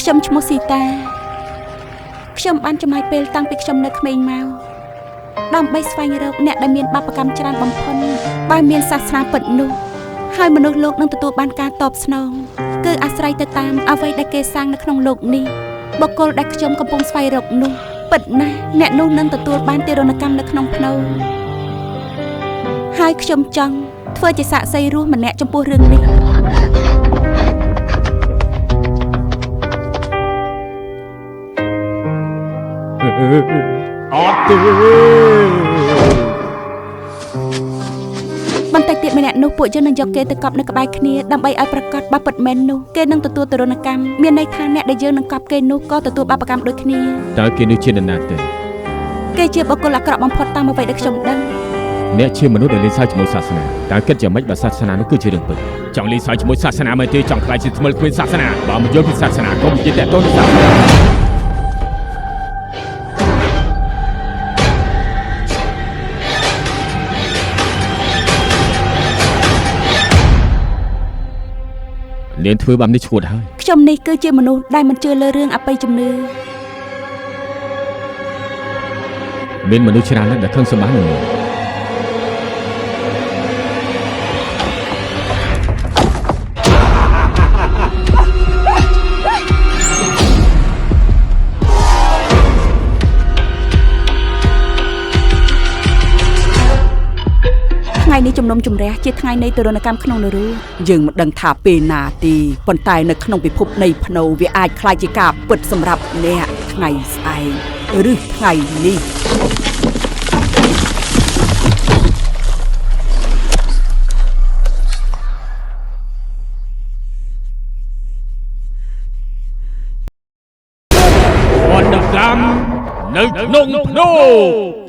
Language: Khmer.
ខ្ញុំឈ្មោះស៊ីតាខ្ញុំបានចំណាយពេលតាំងពីខ្ញុំនៅក្មេងមកដើម្បីស្វែងរកអ្នកដែលមានបាបកម្មច្រើនបំផុតបើមានសាសនាពិតនោះហើយមនុស្សលោកនឹងទទួលបានការតបស្នងគឺអាស្រ័យទៅតាមអ្វីដែលគេសាងនៅក្នុងលោកនេះបុគ្គលដែលខ្ញុំកំពុងស្វែងរកនោះពិតណាស់អ្នកនោះនឹងទទួលបានទារុណកម្មនៅក្នុងផ្នូរហើយខ្ញុំចង់ធ្វើជាសាក្សីរស់ម្នាក់ចំពោះរឿងនេះ អត់ទេ បន្តិចទៀតម្នាក់នោះពួកយើងនឹងយកគេទៅកប់នៅក្បែរគ្នាដើម្បីឲ្យប្រកាសបើពិតមែននោះគេនឹងទទួលទរណកម្មមានន័យថាអ្នកដែលយើងនឹងកប់គេនោះក៏ទទួលបាបកម្មដូចគ្នា តើគេនេះជានរណាទៅ គេជាបុគ្គលអាក្រក់បំផុតតាមអ្វីដែលខ្ញុំដឹង អ្នកជាមនុស្សដែលលេងសើចជាមួយសាសនាតើគិតយ៉ាងម៉េចបើសាសនានោះគឺជារឿងពិតចង់លេងសើចជាមួយសាសនាមែនទេចង់ខ្លាចជាថ្មិលគ្មានសាសនាបើមិនយល់ពីសាសនាកុំនិយាយតាក់ទងនឹងសាសនានាងធ្វើបែបនេះឈួតហើយ ខ្ញុំនេះគឺជាមនុស្សដែលមិនជឿលើរឿងអបិយជំនឿ មានមនុស្សច្រើនណាស់ដែលខឹងសម្បារនឹងនាង ថ្ងៃនេះជំនុំជម្រះជាថ្ងៃនៃទរណកម្មក្នុងនរក យើងមិនដឹងថាពេលណាទេប៉ុន្តែនៅក្នុងពិភពនៃភ្នូវាអាចក្លាយជាការពិតសម្រាប់អ្នកថ្ងៃស្អែកឬថ្ងៃនេះ វណ្ណកម្មនៅក្នុងភ្នូ